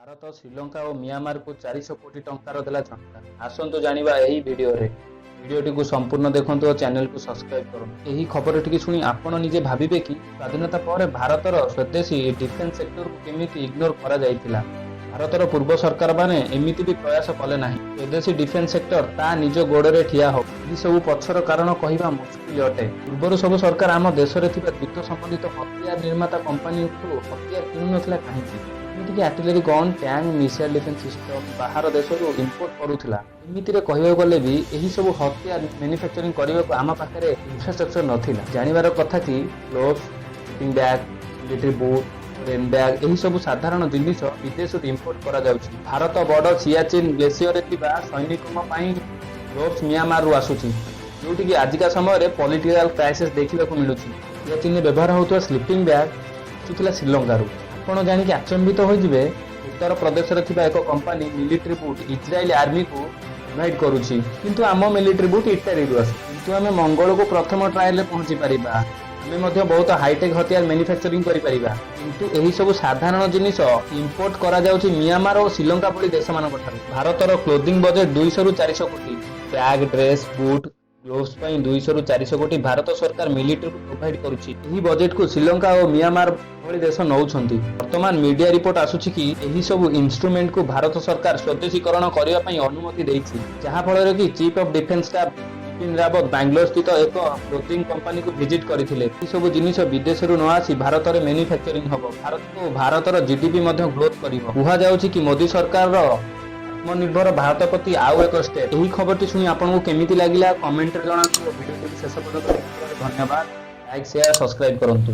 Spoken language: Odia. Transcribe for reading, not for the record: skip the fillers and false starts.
ଭାରତ ଶ୍ରୀଲଙ୍କା ଓ ମିଆଁମାରକୁ 400 କୋଟି ଟଙ୍କାର ଦେଲା ଝଟକା। ଆସନ୍ତୁ ଜାଣିବା ଏହି ଭିଡିଓରେ। ଭିଡିଓଟିକୁ ସମ୍ପୂର୍ଣ୍ଣ ଦେଖନ୍ତୁ ଓ ଚ୍ୟାନେଲକୁ ସବସ୍କ୍ରାଇବ କରନ୍ତୁ। ଏହି ଖବରଟିକୁ ଶୁଣି ଆପଣ ନିଜେ ଭାବିବେ କି ସ୍ୱାଧୀନତା ପରେ ଭାରତର ସ୍ୱଦେଶୀ ଡିଫେନ୍ସ ସେକ୍ଟରକୁ କେମିତି ଇଗ୍ନୋର କରାଯାଇଥିଲା। ଭାରତର ପୂର୍ବ ସରକାରମାନେ ଏମିତି ବି ପ୍ରୟାସ କଲେ ନାହିଁ, ସ୍ୱଦେଶୀ ଡିଫେନ୍ସ ସେକ୍ଟର ତା ନିଜ ଗୋଡରେ ଠିଆ ହଉ। ଏହି ସବୁ ପଛର କାରଣ କହିବା ମୁସ୍କିଲ ଅଟେ। ପୂର୍ବରୁ ସବୁ ସରକାର ଆମ ଦେଶରେ ଥିବା ଯୁଦ୍ଧ ସମ୍ବନ୍ଧିତ ହତିଆର ନିର୍ମାତା କମ୍ପାନୀଠୁ ହତିଆର କିଣୁନଥିଲା କାହିଁକି? ଏମିତିକି artillery gun, tank, missile defence system ବାହାର ଦେଶରୁ ଇମ୍ପୋର୍ଟ କରୁଥିଲା। ଏମିତିରେ କହିବାକୁ ଗଲେ ବି ଏହି ସବୁ ହତିଆର ମ୍ୟାନୁଫ୍ୟାକ୍ଚରିଂ କରିବାକୁ ଆମ ପାଖରେ ଇନଫ୍ରାଷ୍ଟ୍ରକ୍ଚର ନଥିଲା। ଜାଣିବାର କଥା କି gloves, sleeping bag, military boot, rain bag, ଏହି ସବୁ ସାଧାରଣ ଜିନିଷ ବିଦେଶରୁ ଇମ୍ପୋର୍ଟ କରାଯାଉଛି। ଭାରତ ବର୍ଡର ସିଆଚିନ୍ ଗ୍ଲେସିୟରରେ ଥିବା ସୈନିକଙ୍କ ପାଇଁ ଗ୍ଲୋଭ୍ସ ମିଆଁମାରରୁ ଆସୁଛି, ଯୋଉଠିକି ଆଜିକା ସମୟରେ ପଲିଟିକାଲ କ୍ରାଇସିସ୍ ଦେଖିବାକୁ ମିଳୁଛି। ସିଆଚିନ୍ରେ ବ୍ୟବହାର ହେଉଥିବା ସ୍ଲିପିଂ ବ୍ୟାଗ୍ ଆସୁଥିଲା ଶ୍ରୀଲଙ୍କାରୁ। ଆପଣ ଜାଣିକି ଆଚମ୍ବିତ ହୋଇଯିବେ, ଉତ୍ତର ପ୍ରଦେଶରେ ଥିବା ଏକ କମ୍ପାନୀ ମିଲିଟାରୀ ବୁଟ୍ ଇସ୍ରାଏଲ ଆର୍ମିକୁ ପ୍ରୋଭାଇଡ କରୁଛି, କିନ୍ତୁ ଆମ ମିଲିଟାରୀ ବୁଟ୍ ଇଟାଲୀରୁ ଆସେ। କିନ୍ତୁ ଆମେ ମଙ୍ଗଳକୁ ପ୍ରଥମ ଟ୍ରାଏଲରେ ପହଞ୍ଚି ପାରିବା। ଆମେ ମଧ୍ୟ ବହୁତ ହାଇଟେକ୍ ହତିଆର ମ୍ୟାନୁଫ୍ୟାକ୍ଚରିଂ କରିପାରିବା, କିନ୍ତୁ ଏହି ସବୁ ସାଧାରଣ ଜିନିଷ ଇମ୍ପୋର୍ଟ କରାଯାଉଛି ମିଆଁମାର ଓ ଶ୍ରୀଲଙ୍କା ଭଳି ଦେଶମାନଙ୍କ ଠାରୁ। ଭାରତର କ୍ଲୋଦିଂ ବଜେଟ୍ 200ରୁ 400 କୋଟି। ବ୍ୟାଗ୍, ଡ୍ରେସ୍, ବୁଟ୍, ଗ୍ଲୋଭ୍ସ ପାଇଁ 200ରୁ 400 କୋଟି ଭାରତ ସରକାର ମିଲିଟାରୀକୁ ପ୍ରୋଭାଇଡ କରୁଛି। ଏହି ବଜେଟକୁ ଶ୍ରୀଲଙ୍କା ଓ ମିଆଁମାର ଭଳି ଦେଶ ନେଉଛନ୍ତି। ବର୍ତ୍ତମାନ ମିଡିଆ ରିପୋର୍ଟ ଆସୁଛି କି ଏହି ସବୁ ଇନଷ୍ଟ୍ରୁମେଣ୍ଟକୁ ଭାରତ ସରକାର ସ୍ୱଦେଶୀକରଣ କରିବା ପାଇଁ ଅନୁମତି ଦେଇଛି, ଯାହା ଫଳରେ କି chief of defence staff Bipin Rawat Bangalore ସ୍ଥିତ ଏକ କ୍ଲୋଦିଂ କମ୍ପାନୀକୁ ଭିଜିଟ୍ କରିଥିଲେ। ଏହି ସବୁ ଜିନିଷ ବିଦେଶରୁ ନ ଆସି ଭାରତରେ ମ୍ୟାନୁଫ୍ୟାକ୍ଚରିଂ ହେବ। ଭାରତକୁ ଭାରତର ଜିଡିପି ମଧ୍ୟ ଗ୍ରୋଥ କରିବ। କୁହାଯାଉଛି କି ମୋଦି ସରକାରର ଆତ୍ମନିର୍ଭର ଭାରତ ପ୍ରତି ଆଉ ଏକ ଷ୍ଟେପ୍। ଏହି ଖବରଟି ଶୁଣି ଆପଣଙ୍କୁ କେମିତି ଲାଗିଲା, କମେଣ୍ଟରେ ଜଣାନ୍ତୁ ଓ ଭିଡିଓଟିକୁ ଶେଷ ପର୍ଯ୍ୟନ୍ତ ଦେଖିଥିବାରୁ ଧନ୍ୟବାଦ। ଲାଇକ୍, ସେୟାର, ସବସ୍କ୍ରାଇବ କରନ୍ତୁ।